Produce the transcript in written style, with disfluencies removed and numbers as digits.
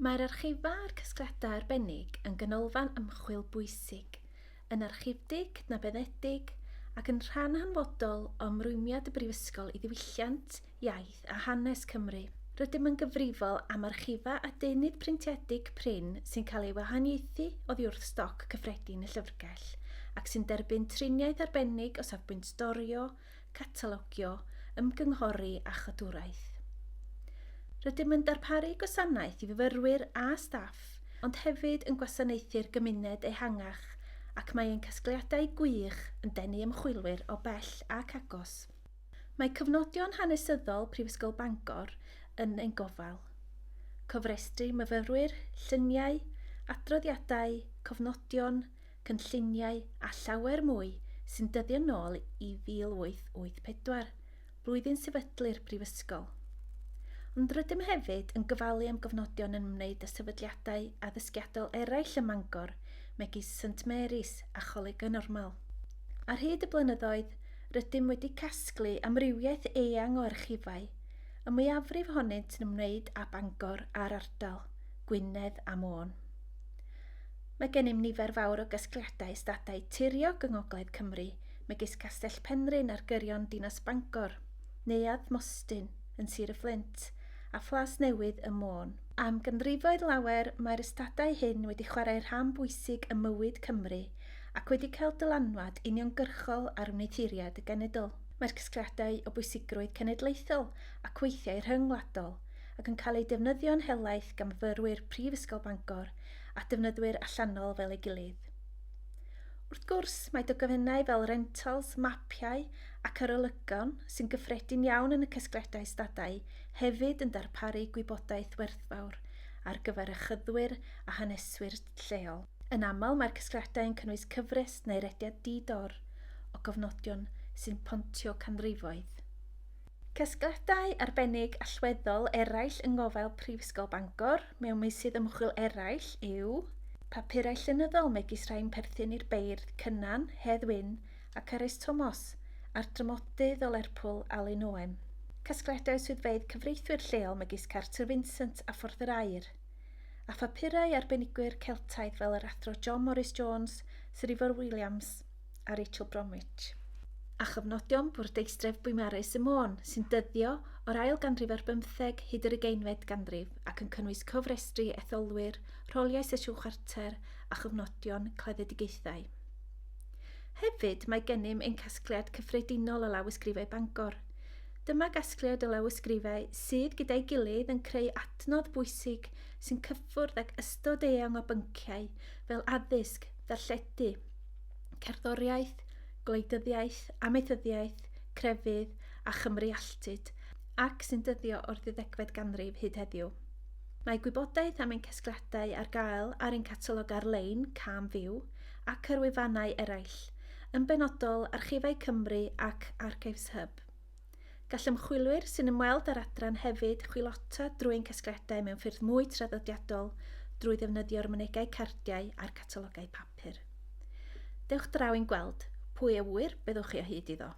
Mae'r archifau a'r casgliadau arbennig yn ganolfan ymchwil bwysig, yn archifdy cydnabyddedig ac yn rhan hanfodol o ymrwymiad y Brifysgol i ddiwylliant, iaith a hanes Cymru. Rydym yn gyfrifol am archifau a deunydd printiedig prin sy'n cael ei wahaniaethu oddi wrth stoc cyffredin y llyfrgell ac sy'n derbyn triniaeth arbennig o safbwynt storio, catalogio, ymgynghori a chadwraeth. Rydym yn darparu gwasanaeth i fyfyrwyr a staff, ond hefyd yn gwasanaethu'r gymuned ehangach ac mae ein casgliadau gwych yn denu ymchwilwyr o bell ac agos. Mae cofnodion hanesyddol Prifysgol Bangor yn ein gofal. Cofrestru myfyrwyr, lluniau, adroddiadau, cofnodion, cynlluniau a llawer mwy sy'n dyddio nôl i 1884, blwyddyn sefydlu'r Brifysgol. Ond rydym hefyd yn gofalu am gofnodion yn ymwneud â sefydliadau addysgiadol eraill ym Mangor, megis St Mary's a Choleg y Normal. Ar hyd y blynyddoedd, rydym wedi casglu amrywiaeth eang o archifau, y mwyafrif ohonynt yn ymwneud â Bangor a'r ardal, Gwynedd a Môn. Mae gennym nifer fawr o gasgliadau ystadau tiriog yng Ngogledd Cymru, megis Castell Penrhyn ar gyrion Dinas Bangor, Neuadd Mostyn yn Sir y Fflint, a Phlas Newydd ym Môn. Am ganrifoedd lawer, mae'r ystadau hyn wedi chwarae rhan bwysig ym mywyd Cymru ac wedi cael dylanwad uniongyrchol ar wneuthuriad y genedl. Mae'r casgliadau o bwysigrwydd cenedlaethol ac weithiau rhyngwladol, ac yn cael eu defnyddio'n helaeth gan fyfyrwyr Prifysgol Bangor a defnyddwyr allanol fel ei gilydd. Wrth gwrs, mae dogfennau fel rentals, mapiau ac arolygon sy'n gyffredin iawn yn y casgliadau stadau hefyd yn darparu gwybodaeth werthfawr ar gyfer achyddwyr a haneswyr lleol. Yn aml, mae'r casgliadau yn cynnwys cyfres neu rediad di-dor o gofnodion sy'n pontio canrifoedd. Casgliadau arbennig allweddol eraill yng ngofal Prifysgol Bangor mewn meysydd ymchwil eraill yw papurau llenyddol megis rhai'n perthyn i'r beirdd Cynan, Hedd Wyn a Carys Tomos, a'r dramodydd o Lerpwl Alun Owen. Casgliadau swyddfeydd cyfreithwyr lleol megis Carter Vincent a Ffordd yr Aur, a phapurau arbenigwyr Celtaidd fel yr Athro John Morris Jones, Sir Ifor Williams a Rachel Bromwich. A chofnodion bwrdeistref Bwymaris ym Môn, sy'n dyddio o'r ail ganrif ar bymtheg hyd yr ugeinfed ganrif ac yn cynnwys cofrestri etholwyr, rholiau sesiwn chwarter a chofnodion claddedigaethau. Hefyd, mae gennym ein casgliad cyffredinol o lawysgrifau Bangor. Dyma gasgliad o lawysgrifau sydd gyda'i gilydd yn creu adnodd bwysig sy'n cyffwrdd ag ystod eang o bynciau fel addysg, darlledu, cerddoriaeth, gwleidyddiaeth, amaethyddiaeth, crefydd a Chymru alltud, ac sy'n dyddio o'r ddeuddegfed ganrif hyd heddiw. Mae gwybodaeth am ein casgliadau ar gael ar ein catalog ar-lein, Cam Fyw, ac ar wefannau eraill, yn benodol Archifau Cymru ac Archives Hub. Gall ymchwilwyr sy'n ymweld â'r adran hefyd chwilota drwy ein casgliadau mewn ffyrdd mwy traddodiadol drwy ddefnyddio'r mynegai cardiau a'r catalogau papur. Dewch draw i'n gweld, pwy a ŵyr be ddowch chi o hyd iddo.